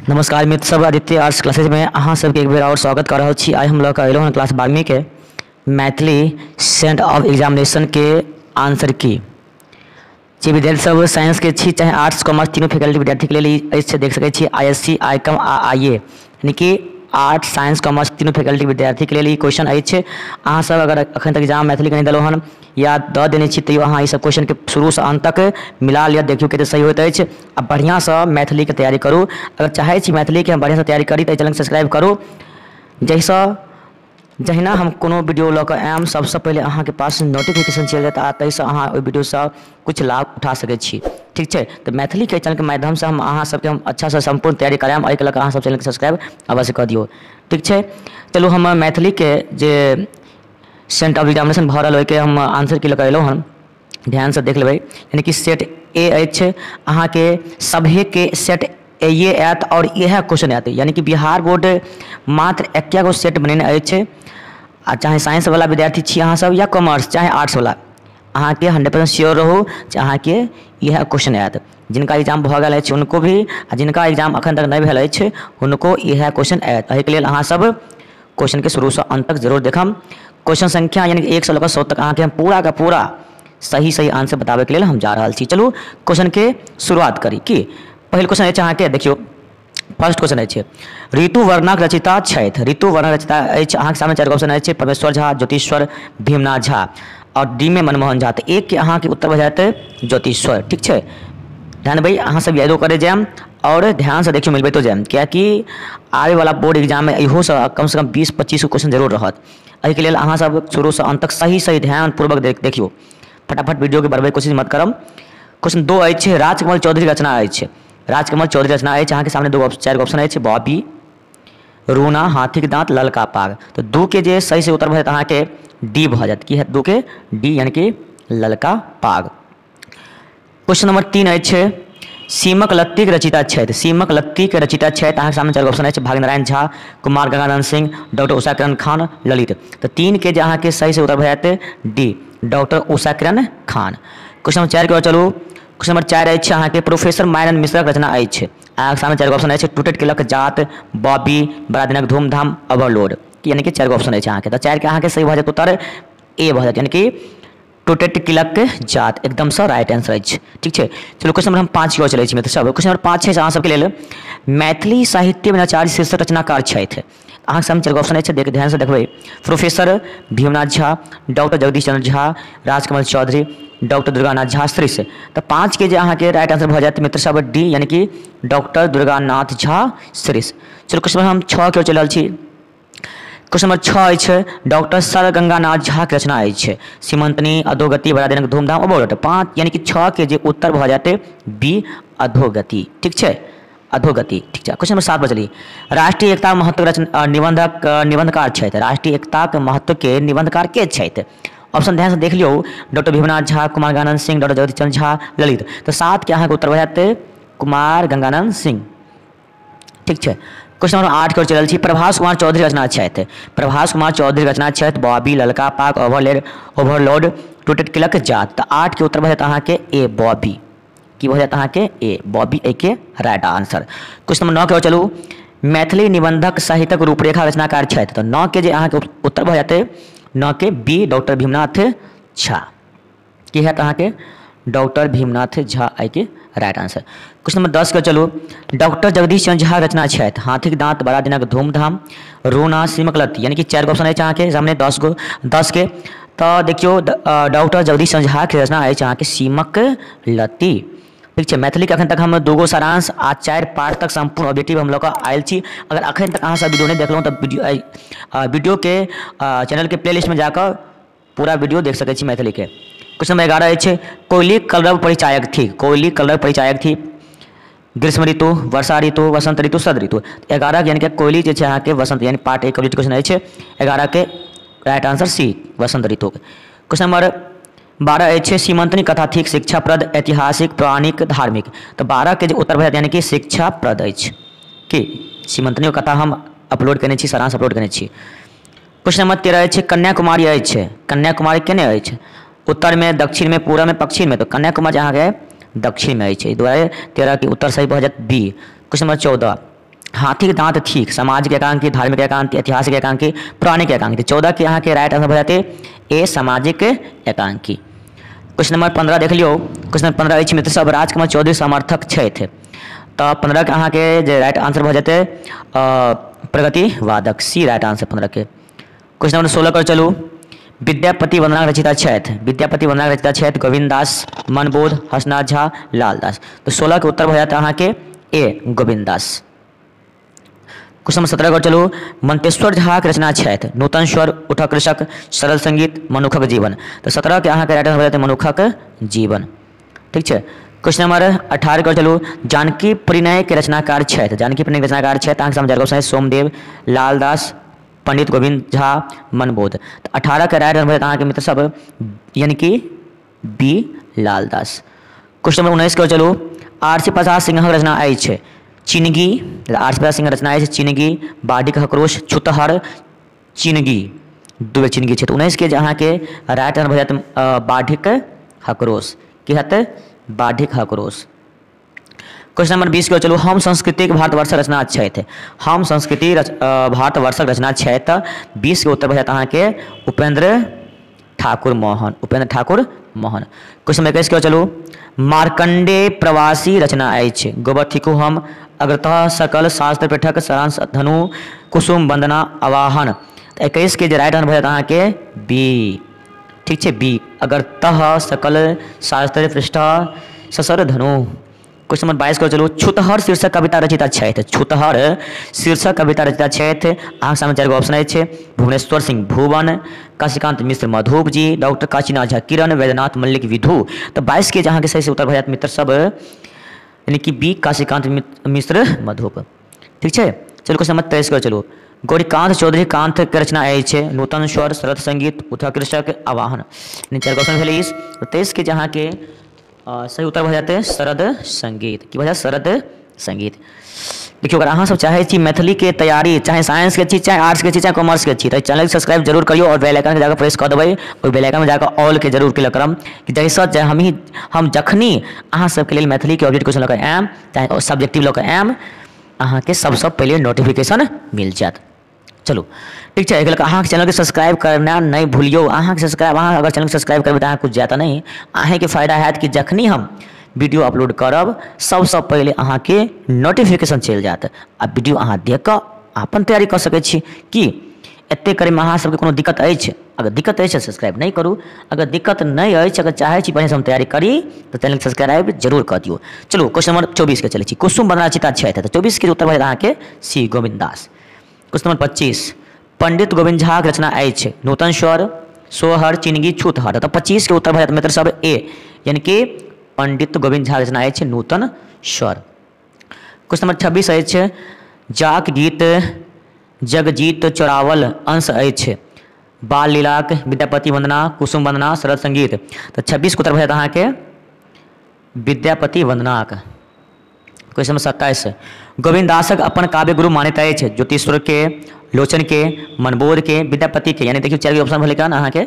नमस्कार मित्र सब, आदित्य आर्ट्स क्लासेज में अहाँ सबके एक बेर और स्वागत कर रहल छी। आइ हम लऽ कऽ अयलहुँ हँ क्लास 12वीं के मैथिली सेंट ऑफ एग्जामिनेशन के आंसर की। जे विद्यार्थी सब साइंस के छी चाहे आर्ट्स कॉमर्स तीनों फैकल्टी विद्यार्थी के लेल ई अछि, देख सकै छी I S C, I com आ आई ए, यानी कि आर्ट्स साइंस कॉमर्स तीनों फैकल्टी विद्यार्थी के लेल ई क्वेश्चन अछि। अहाँ सब अगर अखन तक एग्जाम मैथिली के नहि देलहुँ हन या दऽ देने छी तैयो अहाँ ई सब क्वेश्चन के शुरूसँ अंत तक मिला लिअ, देखियौ कते सही होइत अछि आ बढ़िआँसँ मैथिली के तैयारी करू। अगर चाहै छी मैथिली के हम बढ़िआँसँ तैयारी करी तऽ एहि चैनल के सब्सक्राइब करू, जाहिसँ जहिना हम कोनो वीडियो लऽ कऽ आयब सबसँ पहिले अहाँके पास नोटिफिकेशन चलि जायत आ ताहिसँ अहाँ ओहि वीडियोसँ किछु लाभ उठा सकै छी। ठीक छै, तऽ मैथिलीके चैनलके माध्यमसँ हम अहाँ सबके हम अच्छासँ सम्पूर्ण तैयारी करायब। एहिके लऽ कऽ अहाँ सब चैनलके सब्सक्राइब अवश्य कऽ दियौ। ठीक छै, चलू हम मैथिलीके जे सेंट ऑफ एग्जामिनेशन भऽ रहल ओहिके हम आंसर की लऽ कऽ अयलहुँ हन, ध्यानसँ देख लेबै। यानी कि सेट ए अछि अहाँके सभेके सेट ए आयत और इएह क्वेश्चन आयत, यानी कि बिहार बोर्ड मात्र एके गो सेट बनेने अछि। आ चाहे साइंस वाला विद्यार्थी छी अहाँ सब या कॉमर्स चाहे आर्ट्स वाला, अहाँके 100% श्योर रहू जे अहाँके इएह क्वेश्चन आयत। जिनका एग्जाम भऽ गेल अछि हुनको भी आ जिनका एग्जाम अखन तक नहि भेल अछि हुनको इएह क्वेश्चन आयत। एहिके लेल अहाँ सब क्वेश्चन के शुरूसँ अंत तक जरूर देखम। क्वेश्चन संख्या यानी कि 1 से लऽ कऽ 100 तक अहाँके हम पूरा का पूरा सही सही आंसर बताबैके लेल हम जा रहल छी। चलू क्वेश्चन के शुरुआत करी। की पहिल क्वेश्चन अछि अहाँके, देखियौ फर्स्ट क्वेश्चन अछि ऋतुवर्णक रचयिता छथि। ऋतुवर्णक रचयिता अछि, अहाँके सामने चारि ऑप्शन अछि परमेश्वर झा, ज्योतिश्वर, भीमनाथ झा और डी में मनमोहन झा। तऽ एक के अहाँके उत्तर भऽ जायत ज्योतिश्वर। ठीक छै, ध्यान देबै अहाँ सब यादो करे जायब और ध्यान से देखियौ मिलबैतो जायब, कियाकि आबे वाला बोर्ड एग्जाम में इहोसँ कम से कम 20-25 गो क्वेश्चन जरूर रहत। एहिके लेल अहाँ सब शुरूसँ अंत तक सही सही ध्यानपूर्वक देखियौ, फटाफट वीडियो के बढ़बैके कोशिश मत करब। क्वेश्चन 2 अछि राजकमल चौधरी रचना अछि। राजकमल चौधरी रचना अछि, अहाँके सामने चारि गो ऑप्शन अछि बॉबी, रूना, हाथीक दाँत, ललका पाग। तऽ 2 के जे सही से उत्तर भऽ जायत अहाँके डी भऽ जायत। की हैत 2 के डी यानी कि ललका पाग। क्वेश्चन नंबर 3 अछि सीमक लत्तीक रचयिता छथि। सीमक लत्तीक रचयिता छथि, अहाँके सामने चारि गो ऑप्शन अछि भाग्यनारायण झा, कुमार गंगानंद सिंह, डॉक्टर उषा किरण खान, ललित। तऽ 3 के जे अहाँके सही से उत्तर भऽ जायत D, doctor Usha Kiran Khan. Question number 4 के ओर चलू। क्वेश्चन नंबर 4 अछि अहाँके प्रोफेसर मायानंद मिश्रक रचना अछि। अहाँके सामने चारि गो ऑप्शन अछि टूटैत किलक जात, बॉबी, बड़ा दिनक धूमधाम, ओवरलोड, यानी कि चारि गो ऑप्शन अछि अहाँके। तऽ 4 के अहाँके सही भऽ जायत उत्तर ए भऽ जायत, यानी कि टूटैत किलक जात एकदमसँ राइट आंसर अछि। ठीक छै, चलू क्वेश्चन नंबर हम 5 के ओर चलै छी मित्र सब। क्वेश्चन नंबर 5 छै अहाँ सबके लेल मैथिली साहित्यमे आचार्य शीर्षक रचनाकार छथि। अहाँके सामने चारि गो ऑप्शन अछि, देख ध्यानसँ देखबै professor Bhimnath Jha, doctor Jagdish Chandra Jha, Rajkamal Chaudhary, doctor Durganath Jha Shrish. तऽ 5 के जे अहाँके राइट आंसर भऽ जायत मित्र सब डी, यानी कि डॉक्टर दुर्गानाथ झा श्रीश। चलू क्वेश्चन नंबर हम 6 के ओर चलि रहल छी। क्वेश्चन नंबर 6 अछि डॉक्टर सर गंगानाथ झा के रचना अछि सीमंतनी, अधोगति, बड़ा दिनक धूमधाम, ओवरलोड। 5 यानी कि 6 के जे उत्तर भऽ जायत बी, अधोगति। ठीक छै, अधोगति। ठीक छै, क्वेश्चन नंबर 7 पर चली। राष्ट्रीय एकता महत्व रचना निबंधकार छथि। राष्ट्रीय एकताक महत्व के निबंधकार के छथि? ऑप्शन ध्यान से देख लियौ डॉक्टर भीमनाथ झा, कुमार गंगानंद सिंह, डॉक्टर जगदीश चंद्र झा, ललित। तऽ 7 के अहाँके उत्तर भऽ जायत कुमार गंगानंद सिंह। ठीक छै, क्वेश्चन नंबर 8 के ओर चलल छी। प्रभास कुमार चौधरी रचना छथि। प्रभास कुमार चौधरी रचना छथि बॉबी, ललका पाग, ओवरलोड, टूटैत किलक जात। तऽ 8 के उत्तर भऽ जायत अहाँके ए, बॉबी। की भऽ जायत अहाँके ए, बॉबी, ए के राइट आंसर। क्वेश्चन नंबर 9 के ओर चलू। मैथिली निबंधक साहित्यक रूपरेखा रचनाकार छथि। तऽ 9 के जे अहाँके उत्तर भऽ जायत 9 के बी, डॉक्टर भीमनाथ झा। की हैत अहाँके डॉक्टर भीमनाथ झा, एहि के राइट आंसर। क्वेश्चन नंबर 10 के चलू। डॉक्टर जगदीश चंद्र झा रचना छथि हाथीक दाँत, बड़ा दिनक धूमधाम, रूना, सीमक लत्ती, यानी कि 4 गो ऑप्शन अछि अहाँके सामने 10 गो 10 के। तऽ देखियौ डॉक्टर जगदीश चंद्र झा के रचना अछि अहाँके सीमक लत्ती। ठीक छै, मैथिलीके अखन तक हम 2 गो सारांश आ 4 पार्ट तक सम्पूर्ण ऑब्जेक्टिव हम लऽ कऽ आयल छी। अगर अखन तक अहाँ सब वीडियो नहि देखलहुँ तऽ वीडियोके चैनलके प्लेलिस्टमे जाकऽ पूरा वीडियो देख सकै छी मैथिलीके। क्वेश्चन नंबर 11 अछि कोयली कलरव परिचायक थी। कोयली कलरव परिचायक थी ग्रीष्म ऋतु, वर्षा ऋतु, वसंत ऋतु, शरद ऋतु। 11 यानी कि कोयली जे छै अहाँके वसंत, यानी पार्ट 1 के क्वेश्चन अछि 11 के राइट आंसर सी, वसंत ऋतु। क्वेश्चन नंबर 12 अछि सीमंतनी कथा थिक शिक्षाप्रद, ऐतिहासिक, पौराणिक, धार्मिक। तऽ 12 के जे उत्तर भऽ जायत यानी कि शिक्षाप्रद अछि। की सीमंतनी कथा हम अपलोड केने छी, सारांश अपलोड केने छी। क्वेश्चन नंबर 13 अछि कन्याकुमारी अछि। कन्याकुमारी केने अछि? उत्तर में, दक्षिण में, पूरब में, पश्चिम में। तो कन्याकुमारी अहाँके दक्षिण में अछि, एहि दुआरे 13 के उत्तर सही भऽ जायत बी। क्वेश्चन नंबर 14 हाथीक दाँत थिक सामाजिक एकांकी, धार्मिक एकांकी, ऐतिहासिक एकांकी, पौराणिक एकांकी। 14 के अहाँके राइट आंसर भऽ जेतै ए, सामाजिक एकांकी। क्वेश्चन नंबर 15 देख लियौ। क्वेश्चन नंबर 15 अछि मित्र सब, राजकमल चौधरी समर्थक छथि। तऽ 15 के अहाँके जे राइट आंसर भऽ जेतै प्रगतिवादक, सी राइट आंसर 15 के। क्वेश्चन नंबर 16 पर चलू। विद्यापति वंदनाक रचयिता छथि। विद्यापति वंदनाक रचयिता छथि गोविन्द दास, मनबोध, हर्षनाथ झा, लालदास। तऽ 16 के उत्तर भऽ जायत अहाँके ए, गोविन्द दास। क्वेश्चन नंबर 17 पर चलू। मंतेश्वर झाक रचना छथि नूतन स्वर, उठक कृषक, सरल संगीत, मनुखक जीवन। तऽ 17 के अहाँके राइट आंसर भऽ जेतै मनुखक जीवन। ठीक छै। क्वेश्चन नंबर 18 पर चलू। जानकी परिणय के रचनाकार छथि। जानकी परिणय के रचनाकार छथि अहाँके सामने चारि सोमदेव, लालदास, पंडित गोविन्द झा, मनबोध। तऽ 18 के राइट आंसर भऽ जायत अहाँके मित्र सब यानी कि बी, लालदास। क्वेश्चन नंबर 19 के चलू। आरसी प्रसाद सिंहक रचना अछि चिनगी। आरसी प्रसाद सिंहक रचना अछि चिनगी, बाढ़िक हकरोश, छुतहर, चिनगी, दू बेर चिनगी छै। तऽ 19 के जे अहाँके राइट आंसर भऽ जायत बाढ़िक हकरोश। की हेतै? बाढ़िक हकरोश। क्वेश्चन नंबर 20 के चलू। हम संस्कृतिक भारतवर्षक रचना छथि। हम संस्कृति भारतवर्षक रचना छथि। 20 के उत्तर भऽ जायत अहाँके उपेंद्र ठाकुर मोहन, उपेंद्र ठाकुर मोहन। क्वेश्चन नंबर 21 के चलू। मार्कंडे प्रवासी रचना अछि गोबर थिकु हम, अग्रतः सकल शास्त्र पृथक, सारांश धनु, कुसुम वंदना, आवाहन। तऽ 21 के जे राइट आंसर भऽ जायत अहाँके बी। ठीक छै, बी, अग्रतः सकल शास्त्र पृष्ठ ससर धनु। क्वेश्चन नंबर 22 के चलू। छुतहर शीर्षक कविता रचयिता छथि। छुतहर शीर्षक कविता रचयिता छथि। अहाँके सामने चारि गो ऑप्शन अछि भुवनेश्वर सिंह भुवन, काशीकांत मिश्र मधुप जी, डॉक्टर काशीनाथ झा किरण, वैद्यनाथ मल्लिक विधु। तऽ 22 के अहाँके सही से उत्तर भऽ जायत मित्र सब यानी कि बी, काशीकांत मिश्र मधुप। ठीक छै। चलू क्वेश्चन नंबर 23 के चलू। गौरीकांत चौधरी कांत के रचना अछि नूतन स्वर, शरद संगीत, उठा कृषक, आवाहन। चारि गो ऑप्शन भेलै। 23 के जे अहाँके सही उत्तर भऽ जेतै शरद संगीत। की भऽ जायत? शरद संगीत। देखियौ, अगर अहाँ सब चाहै छी मैथिलीके तैयारी, चाहे साइंसके छी, चाहे आर्ट्सके छी, चाहे कॉमर्सके छी, तऽ चैनल सब्सक्राइब जरूर करियौ आओर बेल आइकनके जाकऽ प्रेस कऽ देबै। ओहि बेल आइकनमे जाकऽ ऑलके जरूर क्लिक करब कि जाहिसँ हम जखनी अहाँ सबके लेल मैथिलीके ऑब्जेक्ट क्वेश्चन लऽ कऽ आयब, चाहे सब्जेक्टिव लऽ कऽ आयब, अहाँके सबसँ पहिले नोटिफिकेशन मिल जायत। चलू ठीक छै। एहिके लऽ कऽ अहाँके चैनलके सब्सक्राइब करना नहि भूलियौ। अहाँके सब्सक्राइब, अहाँ अगर चैनलके सब्सक्राइब करबै तऽ अहाँ कुछ जायत नहि, अहीँके फायदा हैत कि जखनी हम वीडियो अपलोड करब सबसँ पहिले अहाँके नोटिफिकेशन चलि जायत आ वीडियो अहाँ देख कऽ अपन तैयारी कऽ सकै छी। की एतेक करैमे अहाँ सबके कोनो दिक्कत अछि? अगर दिक्कत अछि तऽ सब्सक्राइब नहि करू। अगर दिक्कत नहि अछि, अगर चाहै छी बढ़िआँसँ हम तैयारी करी, तऽ चैनलके सब्सक्राइब जरूर कऽ दियौ। चलू क्वेश्चन नंबर 24 के चलै छी। कुसुम वंदना रचयिता छथि। तऽ 24 के उत्तर भऽ जायत अहाँके C, Govind Das. Question number 25 पंडित गोविन्द झाक रचना अछि नूतन स्वर, सोहर, चिनगी, छूतहर। तऽ 25 के उत्तर भऽ जायत मित्र सब ए, यानी कि पंडित गोविन्द झा रचना अछि नूतन स्वर। क्वेश्चन नंबर 26 अछि जाक गीत जगजीत चोरावल अंश अछि बाल लीलाक, विद्यापति वंदना, कुसुम वंदना, शरद संगीत। तऽ 26 के उत्तर भऽ जायत अहाँके विद्यापति वंदनाक। क्वेश्चन नंबर 27 गोविन्द दासक अपन काव्य गुरु मानैत अछि ज्योतिश्वर के, लोचन के, मनबोध के, विद्यापति के। यानी देखियौ चारि गो ऑप्शन भेलै अहाँके।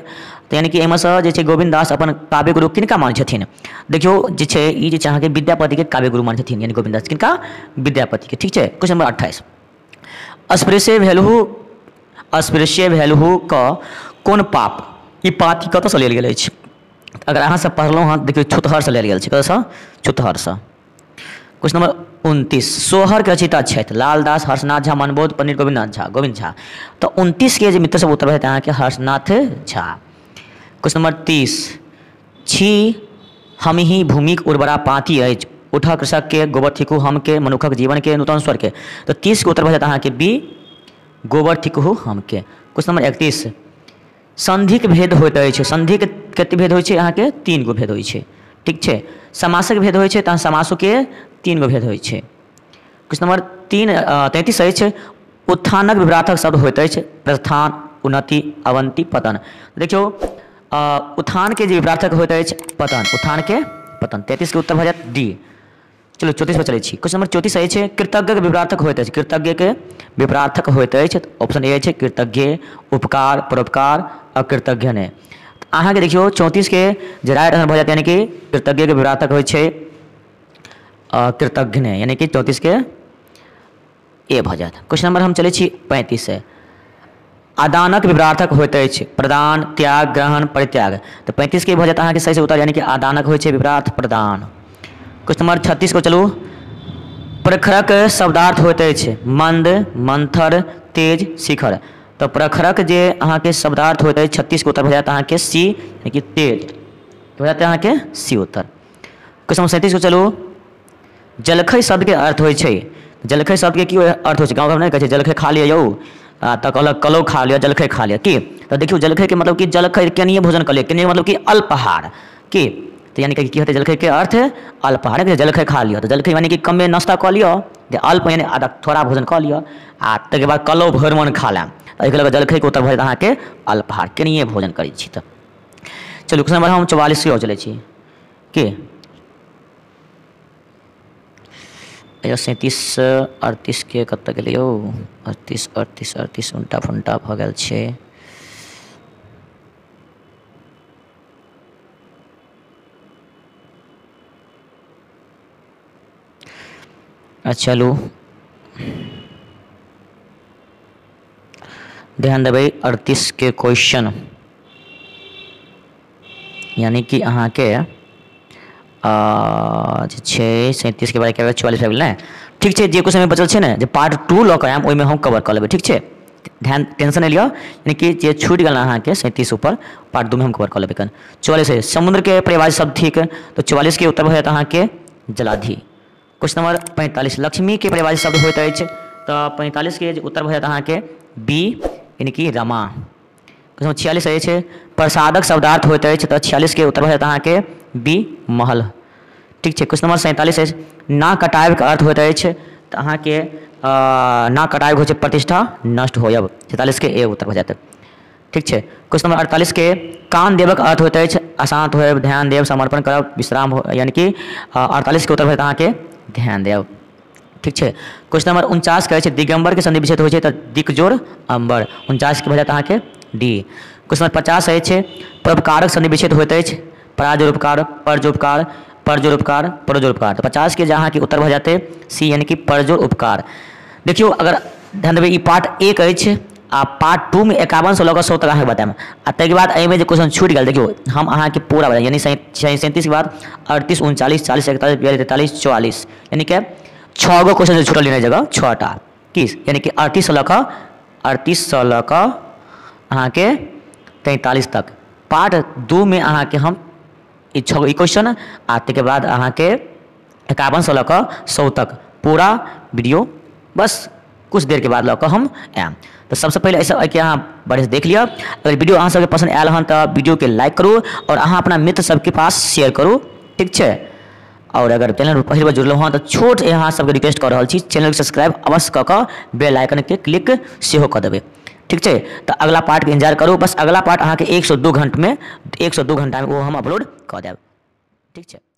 तऽ यानी कि एहिमे सँ जे छै गोविन्द दास अपन काव्य गुरु किनका मानै छथिन? देखियौ जे छै ई जे छै अहाँके विद्यापति के काव्य गुरु मानै छथिन, यानी गोविन्द दास किनका? विद्यापति के। ठीक छै। क्वेश्चन नंबर 28 अस्पृश्य भेलहु, अस्पृश्य भेलहु क कोन पाप? ई पाती कतऽसँ लेल गेल अछि? अगर अहाँ सब पढ़लहुँ हँ, देखियौ छुतहरसँ लेल गेल छै। कतऽसँ? छुतहरसँ। क्वेश्चन नंबर 29 सोहर के रचयिता छथि लालदास, हर्षनाथ झा, मनबोध, पंडित गोविन्दनाथ झा, गोविन्द झा। तऽ 29 के जे मित्र सब उत्तर भऽ अहाँके हर्षनाथ झा। क्वेश्चन नंबर 30 छी हमही भूमिक उर्वरा पाँति अछि उठह कृषक के, गोबर थिकहु हम के, मनुखक जीवन के, नूतन स्वर के। तऽ 30 के उत्तर भऽ जायत अहाँके बी, गोबर थिकहु हम के। क्वेश्चन नंबर 31 संधिक भेद होइत अछि। संधिक कते भेद होइ छै अहाँके? 3 गो भेद होइ छै। ठीक छै। समासक भेद होइ छै, तहन समासोके 3 गो भेद होइ छै। क्वेश्चन नंबर 33 अछि उत्थानक विपरार्थक शब्द होइत अछि प्रस्थान, उन्नति, अवनति, पतन। देखियौ उत्थान के जे विपरार्थक होइत अछि पतन, उत्थान के पतन। 33 के उत्तर भऽ जायत डी। चलू 34 पर चलै छी। क्वेश्चन नंबर 34 अछि कृतज्ञ के विपरार्थक होइत अछि। कृतज्ञ के विपरार्थक होइत अछि। ऑप्शन ए अछि कृतज्ञ, उपकार, परोपकार, अकृतज्ञ ने। अहाँके देखियौ 34 के जे राइट आंसर भऽ जायत यानी कि कृतज्ञ के विपरार्थक होइ छै कृतज्ञ ने, यानी कि 34 के ए भऽ जायत। क्वेश्चन नंबर हम चलै छी 35। आदानक विपरार्थक होइत अछि प्रदान, त्याग, ग्रहण, परित्याग। तऽ 35 के भऽ जायत अहाँके सही से उत्तर, यानी कि आदानक होइ छै विपरार्थ प्रदान। क्वेश्चन नंबर 36 को चलू। प्रखरक शब्दार्थ होइत अछि मंद, मंथर, तेज, शिखर। तऽ प्रखरक जे अहाँके शब्दार्थ होइत अछि 36 के उत्तर भऽ जायत अहाँके सी, यानी कि तेज भऽ जायत अहाँके सी उत्तर। क्वेश्चन नंबर 37 को चलू। जलखै शब्दके अर्थ होइ छै, जलखै शब्दके की अर्थ होइ छै? गाँव घरमे नहि कहै छै जलखै खा लिअ यौ, तऽ कहलक कलो खा लिअ, जलखै खा लिअ की? तऽ देखियौ जलखैके मतलब कि जलखै केनिये भोजन कऽ लिअ, केनिये मतलब कि अल्पाहार की? तऽ यानी कि की हेतै जलखैके अर्थ? अल्पाहार, जलखै खा लिअ, तऽ जलखै यानी कि कमे नाश्ता कऽ लिअ, जे अल्प यानी आधा थोड़ा भोजन कऽ लिअ आ ताहिके बाद कलो भरि मन खा लेब। तऽ एहिके लऽ कऽ जलखैके उत्तर भऽ जायत अहाँके अल्पाहार, केनिये भोजन करै छी। तऽ चलू क्वेश्चन नंबर हम 44 के चलै छी की? 37 38 के कतऽ गेलै यौ? 38 38 38 उल्टा फुल्टा भऽ गेल छै। चलू ध्यान देबै 38 के क्वेश्चन, यानी कि अहाँके जे छै 37 के बाद 44 भए गेल ने। ठीक छै, जे क्वेश्चन बचल छै ने जे पार्ट 2 लऽ कऽ आयब ओहिमे हम कवर कऽ लेबै। ठीक छै, ध्यान टेंशन नहि लिअ, यानी कि जे छूटि गेल अहाँके 37 ऊपर पार्ट 2 में हम कवर कऽ लेबै। कन 44 समुद्रके पर्यायवाची शब्द थिक, तऽ 44 के उत्तर भऽ जायत अहाँके जलाधि। क्वेश्चन नंबर 45 लक्ष्मी के पर्यायवाची शब्द होइत अछि, तऽ 45 के उत्तर भऽ जायत अहाँके बी, यानी कि रमा। क्वेश्चन नंबर 46 अछि प्रसादक शब्दार्थ होइत अछि, तऽ 46 के उत्तर भऽ जायत अहाँके बी, महल। ठीक छै, क्वेश्चन नंबर 47 अछि ना कटायबके अर्थ होइत अछि, तऽ अहाँके ना कटायब होइ छै प्रतिष्ठा नष्ट होयब। 47 के ए उत्तर भऽ जायत। ठीक छै, क्वेश्चन नंबर 48 के कान देबक अर्थ होइत अछि अशांत होयब, ध्यान देब, समर्पण करब, विश्राम, यानी कि 48 के उत्तर भऽ जायत अहाँके ध्यान देब। ठीक छै, क्वेश्चन नंबर 49 कहै छै दिगंबर के संधि विच्छेद होइ छै, तऽ दिकजोड़ अंबर। 49 के भऽ जायत अहाँके डी। क्वेश्चन नंबर 50 अछि परोपकारक संधि विच्छेद होइत अछि पराजोर उपकार, परजोर उपकार, परजोर उपकार, परोजोर उपकार। तऽ 50 के जे अहाँके उत्तर भऽ जेतै सी, यानी कि परजोर उपकार। देखियौ अगर ध्यान देबै ई पार्ट 1 अछि आ पार्ट 2 में 51 से लऽ कऽ 100 तक अहाँके बतायब, आ ताहिके बाद एहिमे जे क्वेश्चन छूटि गेल देखियौ हम अहाँके पूरा बतायब, यानी 37 के बाद 38 39 40 41 42 43 44, यानी कि 6 गो क्वेश्चन छूटल एहि जगह 6टा की, यानी कि 38 से लऽ कऽ 38 से लऽ कऽ अहाँके 43 तक पार्ट 2 में अहाँके हम ई 6 गो ई क्वेश्चन आ ताहिके बाद अहाँके 51 से लऽ कऽ 100 तक पूरा वीडियो बस कुछ देर के बाद लऽ कऽ हम आयब। तऽ सबसँ पहिले एहिसँ एहिके अहाँ बढ़िआँसँ देख लिअ। अगर वीडियो अहाँ सबके पसन्द आयल हन तऽ वीडियोके लाइक करू आओर अहाँ अपना मित्र सबके पास शेयर करू। ठीक छै, आओर अगर चैनल पर पहिल बेर जुड़लहुँ हँ तऽ छोट अहाँ सबके रिक्वेस्ट कऽ रहल छी चैनलके सब्सक्राइब अवश्य कऽ कऽ बेल आइकनके क्लिक सेहो कऽ देबै। ठीक छै, तऽ अगला पार्टके इंतजार करू, बस अगला पार्ट अहाँके 102 घंटामे ओ हम अपलोड कऽ देब। ठीक छै।